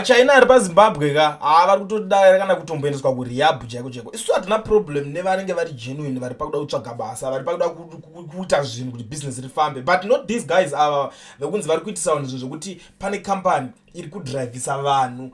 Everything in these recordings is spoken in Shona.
Machina ari paZimbabwe ka, haa, vari kutoda kana kutomboendeswa kurehab chaiko chaiko. Isu hatina problem nevanenge vari genuine, vari pakuda kutsvaga basa, vari pakuda kuita zvinhu kuti business rifambe, but not these guys ava vekunzi vari kuitisa vanhu zvinhu zvokuti pane kambani iri kudhiraivhisa vanhu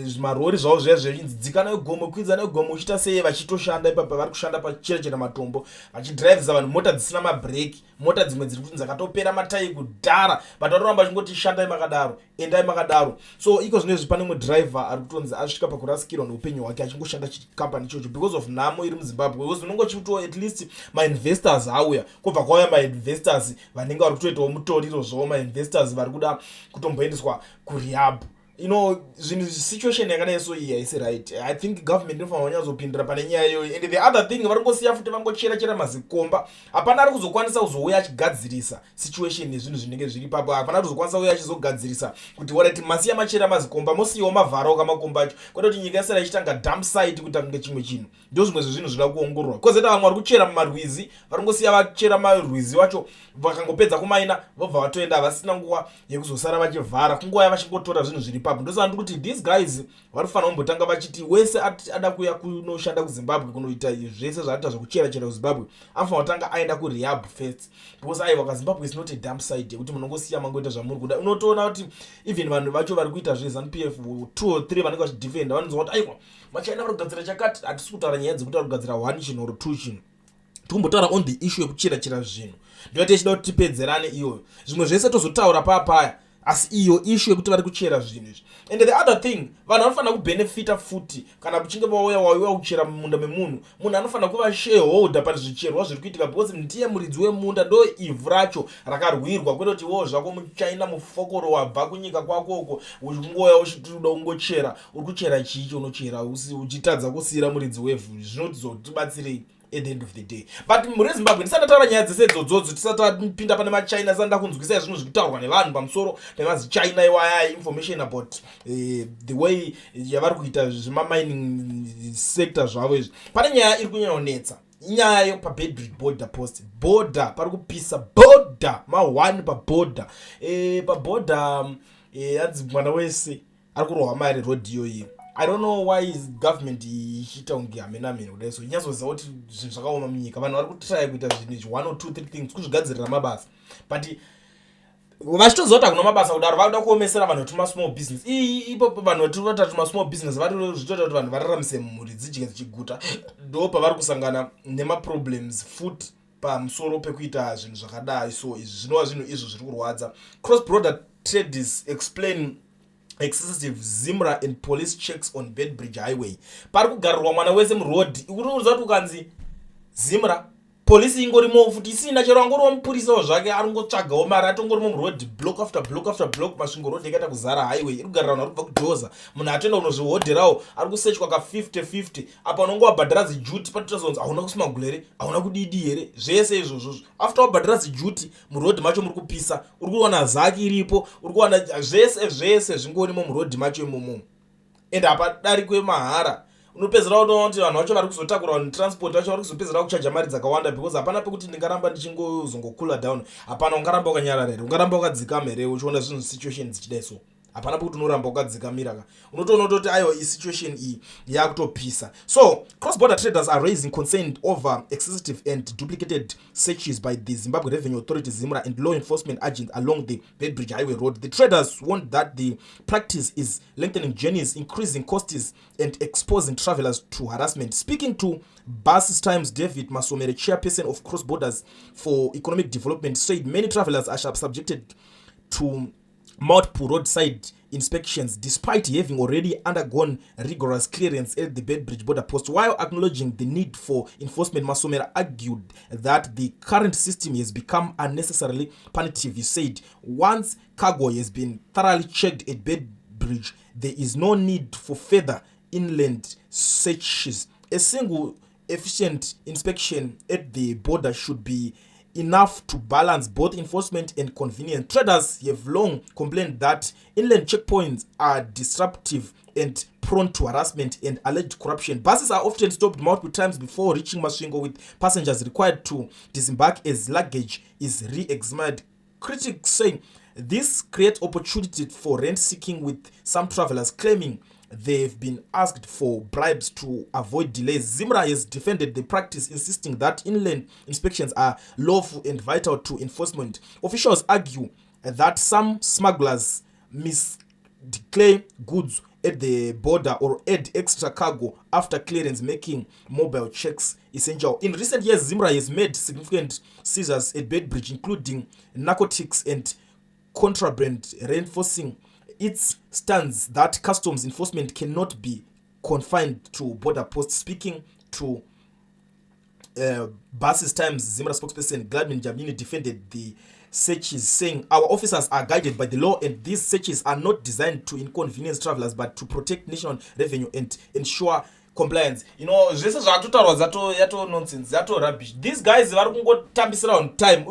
zvimarori zvavo zviya zvechinzi dzika negomo, kwidza negomo, uchiita sei, vachitoshanda ipapa. Vari kushanda pacherechera matombo, vachidhiraivhisa vanhu mota dzisina mabhureki, mota dzimwe dziri kuti dzakatopera matai kudhara, but vanoramba vachingoti shandai makadaro, endai makadaro. So iko zvinezvi pane mumwe dhiraivha ari kutonzi asvika pakurasikirwa neupenyu hwake achingoshanda chikampani ichocho because of nhamo iri muZimbabwe, because unonge uchitoa at least mainvestors auya, kwobva kwauya mainvestors vanenge vari kutoitawo mutoriro zvavo, mainvestors vari kuda kutomboendeswa kurehab. Zvinhu, situation yakadai so iyi haisi right. I think government inofanira kunyatsopindira pane nyaya iyoyo. And the other thing, vari kungosiya futi vangochera chera mazikomba. Hapana ari kuzokwanisa kuzouya achigadzirisa situation nezvinhu zvinenge zviri ipapo. Hapana ari kuzokwanisa kuuya achizogadzirisa kuti alright, masiya machera mazikomba, mosiyawo mavharawo kamakomba acho, kwete kuti nyika yasara ichitanga dump site, kuita kunge chimwe chinhu. Ndo zvimwe zvezvinhu zvinoda kuongororwa. Kozoita vamwe vari kuchera mumarwizi, vari kungosiya vachera marwizi wacho, vakangopedza kumaina vobva vatoenda, havasina nguva yekuzosara vachivhara, kungouya vachingotora zvinhu zviri ipapo. Ndosaka ndiri kuti these guys vari kufanira kumbotanga vachiti wese ada kuuya kunoshanda kuZimbabwe, kunoita zvese zvaanoita zvekuchera chera kuZimbabwe, anofanira kutanga aenda kurehab first, because aiwa, kaZimbabwe is not a dump site yekuti munongosiya mangoita zvamuri kuda. Unotoona kuti even vanhu vacho vari kuita zveZANU PF, two or three vanenge vachidefenda, vanonzwa kuti aiwa, maChina vari kugadzira chakati. Hatisi kutaura nyaya dzekuti vari kugadzira one chinhu or two chinhu, tikumbotaura on the issue yekuchera chera zvinhu. Ndoyati ichida kuti tipedzerane iyoyo, zvimwe zvese tozotaura paapaya, asi iyo issue yekuti vari kuchera zvinhu izvi. And the other thing, vanhu vanofanira kubhenefita futi. Kana kuchinge vauya, wauya kuchera mumunda memunhu, munhu anofanira kuva shareholder pane zvicherwa zviri kuitika, because ndiye muridzi wemunda, ndo ivhu racho rakarwirwa, kwete kuti iwewo zvako muChina mufokoro wabva kunyika kwako uko, uchingouya uchitoda kungochera. Uri kuchera chii chaunochera uchitadza kusiyira muridzi wevhu? Zvinotizotibatsirei at the end of the day? But mhuri yeZimbabwe, ndisati ndataura nyaya dzese idzodzodzo, tisati tapinda pane maChina, tisati ndakunzwisai zvinhu zviri kutaurwa nevanhu pamusoro pemaziChina iwaya, information about the way yavari kuita zvemamining sector zvavo izvi, pane nyaya iri kunyanyonetsa, inyaya yepaBeitbridge border post. Border pari kupisa, border ma1 paborder, paborder, hanzi mwana wese ari kurohwa mari road iyoyi. I don't know why is government ichiita kunge hamena hamene kudai. So inyatsoziva kuti zvinhu zvakaoma munyika, vanhu vari kutraya kuita zvinhu izvi, one or two three things, kuzvigadzirira mabasa, but vachitoziva kuti hakuna mabasa kudaro, vakuda kuomesera vanhu tumasmall business. Ipo vanhu vatinoita tumasmall business, vari zvitoita kuti vanhu vararamise mhuri, dzidye dzichiguta, ndo pavari kusangana nemaproblems futi pamusoro pekuita zvinhu zvakadai. So izvi zvinova zvinhu izvo zviri kurwadza. Cross border traders explain excessive ZIMRA and police checks on Beitbridge highway. Pari kugarirwa mwana wese muroad. Ikutoudza kuti ukanzi ZIMRA, polisi ingorimo futi isina chero angoriwo mupurisawo zvake, ari ngotsvagawo mari, atongorimo muroad, block after block after block. Masvingo Road yakaita kuzara, highway iri kugarira vanhu vari kubva kudhoza. Munhu atoenda kunozvihodherawo ari kusechwa ka50 50 apa unonge wabhadhara ziduty, patotazonzi hauna kusmuggle here, hauna kudidi here, zvese izvozvozvo. After wabhadhara ziduty, muroad macho muri kupisa, uri kuwana zaki iripo, uri kuwana zvese zvese zvingorimo muroad macho imomo, and hapadarikwe mahara. Unopedzera unoona kuti vanhu vacho vari kuzotakura vanhu, transport vacho vari kuzopedzera kuchaja mari dzakawanda, because hapana pekuti ndingaramba ndichingozongocoola down. Hapana, ungaramba wakanyarara here? Ungaramba wakadzikama here uchiona zvinhu, situation dzichidai? So hapana pekuti unoramba wakadzikamira ka. Unotoona kutoti aiwa, isituation iyi yakutopisa. So cross border traders are raising concern over excessive and duplicated searches by the Zimbabwe Revenue Authority, ZIMRA, and law enforcement agents along the Beitbridge highway road. The traders warned that the practice is lengthening journeys, increasing costs and exposing travelers to harassment. Speaking to Bus Times, David Masomere, chairperson of Cross Borders for Economic Development, said many travelers are subjected to multiple roadside inspections despite having already undergone rigorous clearance at the Beitbridge border post. While acknowledging the need for enforcement, Masomera argued that the current system has become unnecessarily punitive. He said once cargo has been thoroughly checked at Beitbridge, there is no need for further inland searches. A single efficient inspection at the border should be enough to balance both enforcement and convenience. Traders have long complained that inland checkpoints are disruptive and prone to harassment and alleged corruption. Buses are often stopped multiple times before reaching Masvingo, with passengers required to disembark as luggage is re-examined. Critics say This creates opportunity for rent seeking, with some travelers claiming they've been asked for bribes to avoid delays. Zimra has defended the practice, insisting that inland inspections are lawful and vital to enforcement. Officials argue that some smugglers misdeclare goods at the border or add extra cargo after clearance, making mobile checks essential. In recent years, Zimra has made significant seizures at Beitbridge, including narcotics and contraband, reinforcing its stance that customs enforcement cannot be confined to border posts. Speaking to Buses Times, Zimra spokesperson Gladwin Jabini defended the searches, saying, "Our officers are guided by the law and these searches are not designed to inconvenience travelers but to protect national revenue and ensure compliance." Zvese zvakutotaurwa zato yato nonsense, yato rubbish. These guys vari kungotambisira on time.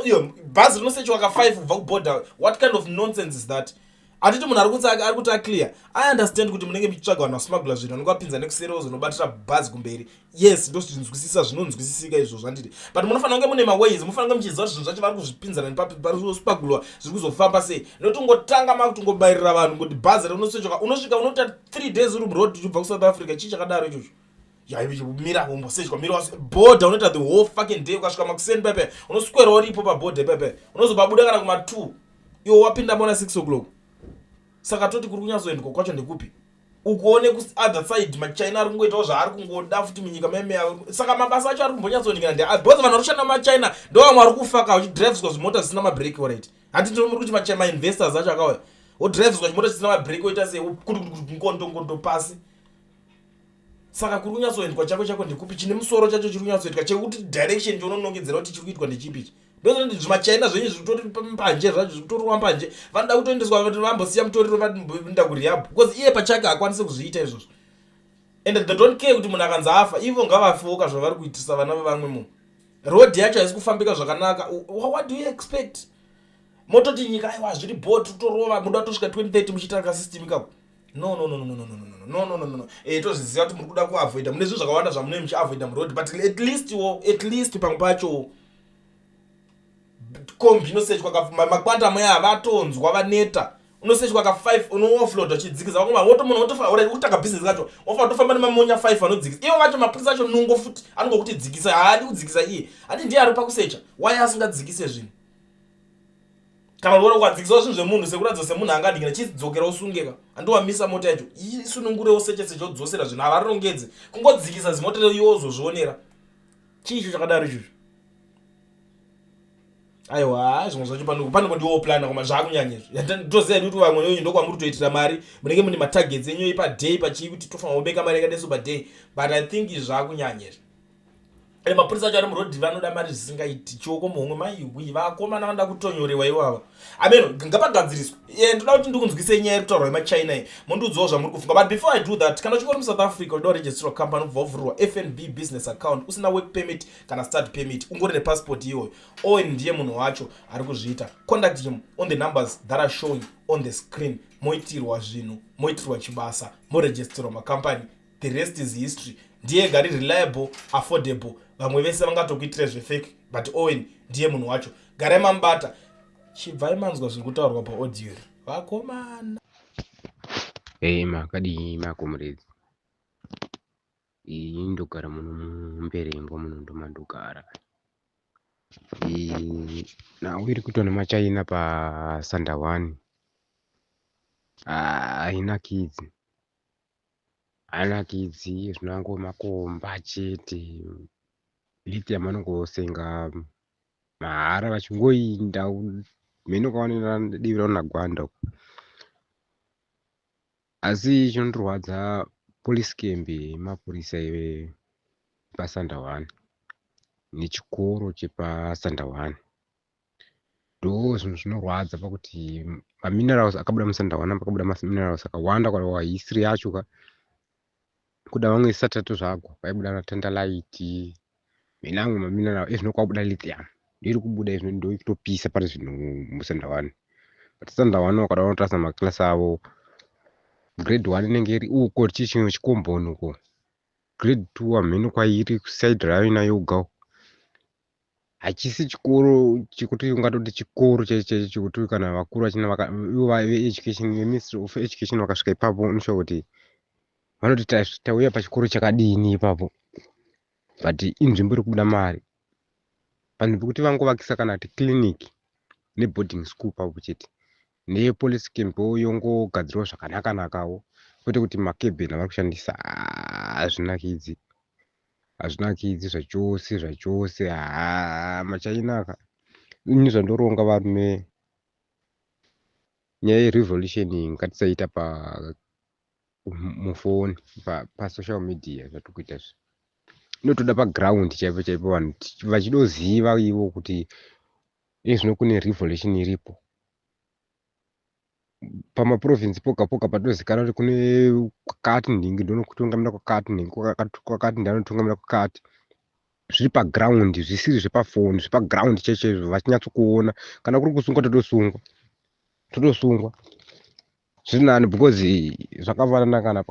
Iyo bhazi rinosearchwa ka5 kubva kuborder. What kind of nonsense is that? Hatiti munhu ari kuti aclear. I understand kuti munenge muchitsvaga vanhu vasmuggler zvinhu, vanenge vapinza nekuseri, vozonobatira bhazi kumberi. Yes, ndozvinzwisisa, zvinonzwisisika izvozvo, handiti? But munofanira kunge mune maways, munofanira kunge muchiziva kuti zvinhu zvacho vari kuzvipinzana nepapi, pari kusmugglwa, zviri kuzofamba sei. Nokuti ungotanga makutongobayirira vanhu kuti bhazi rinosearchwa, unosvika unoita 3 days uri muroad uchibva kuSouth Africa. Chii chakadaro ichocho? Mira umbosechwa, mira border, unoita the whole fucking day. Ukasvika makuseni pepe, unoswera uripo paborder pepe, unozopabuda kana kuma2, iwo wapinda mona 6 o'clock. Saka toti kuri kunyatsoendwa kwacho ndekupi? Ukuone kuother side maChina ari kungoitawo zvaari kungoda futi munyika meme. Saka mabasa acho ari kumbonyatsoonekana nde, because vanhu vari kushanda maChina ndo vamwe vari kufa ka, uchidriviswa zvimota zvisina mabrake. Alright, handiti muri kuti mainvestors acho akauya, wodriviswa chimota chisina mabrake, oita sei, ngondo ngondo pasi. Saka kuri kunyatsoendwa chako chako ndekupi? Chine musoro chacho chiri kunyatsoitwa chekuti direction chaunonongedzera kuti chiri kuitwa ndechipi ichi? Ndozoti zvimachina zvenyu zviri kutori mbanje zvacho, zviri kutoriwa mbanje. Vanoda kutoendeswa kuti vambosiya mutoriro, vaenda kurehab, because iye pachake haakwanisi kuzviita izvozvo. And they don't care kuti munhu akanzi afa, ivo ngavafoka zvavari kuitisa vana vevamwe. Munhu, road yacho haisi kufambika zvakanaka. What do you expect? Mototi nyika, aiwa, zviri bot, torova muda kutosvika 2030 muchiita kasystem ikako. No, no, no, no, no, no, no, no, no, no, no. Tozviziva kuti muri kuda kuavoida, mune zvinhu zvakawanda zvamunenge muchiavoida muroad, but at least wo, at least pamwe pacho kombi inosechwa maQuantum aya, vatonzwa vaneta, unosechwa ka5, unooffloada uchidzikisa vakoma woto munhu wotofa kutanga bhizinesi kacho, wofa tofamba nemamonya 5 anodzikisa ivo vacho. Mapurisa acho nungo futi, anongokuti dzikisa, haadi kudzikisa iye. Handi ndiye ari pakusecha? Wai asingadzikise zvinhu? Kana uona ukadzikisawo zvinhu zvemunhu sekuratidza semunhu angadikina, chidzokera usungeka, handiwamisa mota yacho, isunungurewo, seche seche, wodzosera zvinhu. Havarongedze kungodzikisa zimota iwo wozozvionera. Chii icho chakadaro ichocho? Aiwa, zvimwe zvacho panongodiwawo plan koma zvakunyanya izvo. Toziva hedu kuti vamwe venyu ndokwamuri kutoitira mari, munenge mune matargets enyu paday, pachii, kuti tofanira kubeka mari yakadai so paday, but I think izvi zvakunyanya izvi. E, mapurisa acho ari murodhi vanoda mari zvisingaiti, chioko muhomwe maiwi. Vakomana vanoda kutonyorewa ivava. Ameno, ngapagadziriswe. E, ndoda kuti ndikunzwisei nyaya iri kutaurwa yemachina iyi, mundiudzawo zvamuri kufunga. But before I do that, kana uchinge uri muSouth Africa, uchida kuregisterwa company, ubva wavhurirwa FNB business account, usina work permit kana study permit, ungori nepassport iyoyo, Owen ndiye munhu wacho ari kuzviita. Contact him on the numbers that are showing on the screen, moitirwa zvinhu, moitirwa chibasa, moregisterwa macompany. The rest is history. Ndiye gari reliable, affordable. Vamwe vese vangatokuitira zvefake, but Owen ndiye munhu wacho. Garai mamubata. Chibvai manzwa zviri kutaurwa paaudio, vakomana. Ei, makadii macomrades? Ini ndogara muno muMberengwa muno, ndomandogara. Nhau iri kuitwa nemaChina paSandawana hainakidzi, hainakidzi. Zvinangova makomba chete, lithium vanongosenga mahara vachingoinda mheno kwavanoenda, divi ravanagwanda uko. Asi chinondirwadza, police camp yemapurisa yepaSandawana nechikoro chepaSandawana ndo zvinhu zvinorwadza, pakuti maminerals akabuda muSandawana, pakabuda maminerals akawanda. Kwa history yacho ka, kuda vamwe isati tatozvagwa, paibuda natantalite nenamwe mamineral. Ezvino kwabuda lithium, iri kubuda izvino, ndo ikutopisa pari zvino muSandawana. But Sandawana wakada kunotarisa makilasi avo, grade one inenge iri uko chii chimwe chikomboni uko, grade two hamheno kwairi, kuside rayo inayoga. Hachisi chikoro chekuti ungatoti chikoro chaicho chaicho chekuti kana vakuru vachina ivo veeducation, veMinistry of Education vakasvika ipapo, unoshuwa kuti vanoti tauya pachikoro chakadini ipapo. But inzvimbo iri kubuda mari panzvimbo pekuti vangovakisa kana kuti clinic neboarding school papo chete, nepolice camp yongogadzirwa zvakanaka-nakawo, kwete kuti macabin avari kushandisa hazvinakidzi, hazvinakidzi zvachose zvachose. Haa, machaina ka. Ini zvandoronga, varume, nyaya yerevolution iyi ngatisaita pa mufoni, pasocial media. Zvatiri kuita izvi inotoda paground chaipo chaipo, vanhu vachidoziva ivo kuti izvino kune revolution iripo pamaprovince poga poga, patozikanwa kuti kune kwakati nhingi ndonokutungamira kwakati, nhingi kwakati ndanotungamira kwakati. Zviri paground, zvisiri zvepafoni, zvepaground chaicho chaizvo, vachinyatsokuona. Kana kuri kusungwa, totosungwa, totosungwa, zviri nani, because zvakafanana kana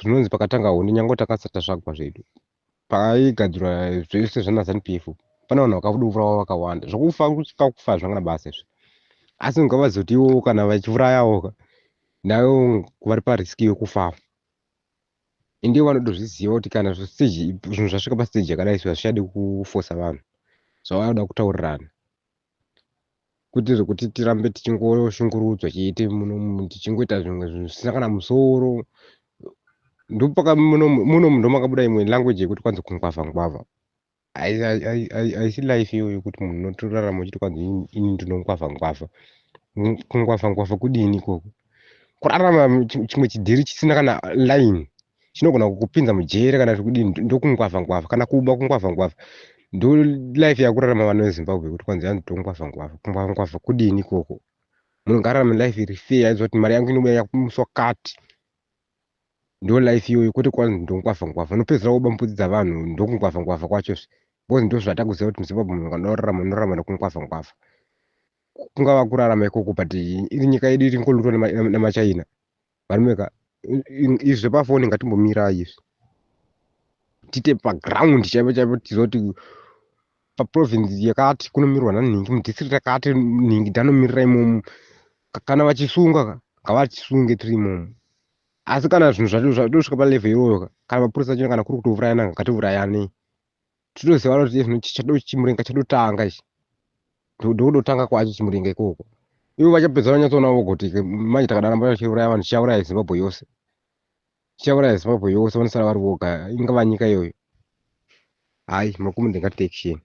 zvinonzi pakatanga hondo, nyange takasati tasvagwa zvedu, paigadzirwa zvese zvanaZANU PF, pane vanhu vakabuda vakawanda. Zvokufa kusvika kufa zvangana basa izvi, asi ngavazive kuti ivo kana vachiurayawo naivo vari parisk yekufawo. Indivo vanotozviziva kuti kana stage zvinhu zvasvika pastage yakadai so, hazvichadi kufosa vanhu, zvavanoda kutaurirana, kwete zvekuti tirambe tichingoshungurudzwa chiite munomu, tichingoita zvimwe zvinhu zvisina kana musoro. Ndopaka munomu ndomakabuda imwe language yekuti kwanzi kungwavha ngwavha. Haisi life iyoyo yekuti munhu unotorarama uchiti kwanzi ini ndinongwavha ngwavha. Kungwavha ngwavha kudini ikoko? Kurarama chimwe chidhiri chisina kana line, chinogona kukupinza mujere kana zvekudini, ndokungwavha ngwavha. Kana kuba, kungwavha ngwavha. Ndo life yakurarama vanhu veZimbabwe yekuti kwanzi hanzi tongwavha ngwavha. Kungwavha ngwavha kudini ikoko? Munhu ngaararame life iri fair, aiziva kuti mari yangu inobuda musi wakati. Ndo life iyoyo, kwete kwanzi ndongwavha ngwavha, unopedzisira woba mbudzi dzavanhu. Ndokungwavha ngwavha kwacho zve, because ndo zvatakuziva kuti muZimbabwe munhu kana urarama, unorarama nekungwavha ngwavha. Kungava kurarama ikoko, but iri nyika yedu iri ngolutwa namaChina. Varume ka, izvi zvepafoni ngatimbomirai izvi, tiite paground chaipo chaipo, tiziva kuti paprovince yakati kunomirwa nanhingi, mudistrict yakati nhingi ndanomirira imomo. Kana vachisunga, ngavachisunge tiri imomo. Asi kana zvinhu zvacho zvatosvika palevel iyoyo, kana mapurisa acho kana kuri kutourayana, ngatiurayanei, titoziva kuti zvino chado chimurenga chadotanga ichi, ndokudotanga kwacho chimurenga ikoko. Ivo vachapedza vanyatsoona vogoti manje takadaramba tichiuraya vanhu, tichauraya Zimbabwe yose, tichauraya Zimbabwe yose, vanosara vari voga. Ingava nyika iyoyo? Hayi, makumu, ndingati action.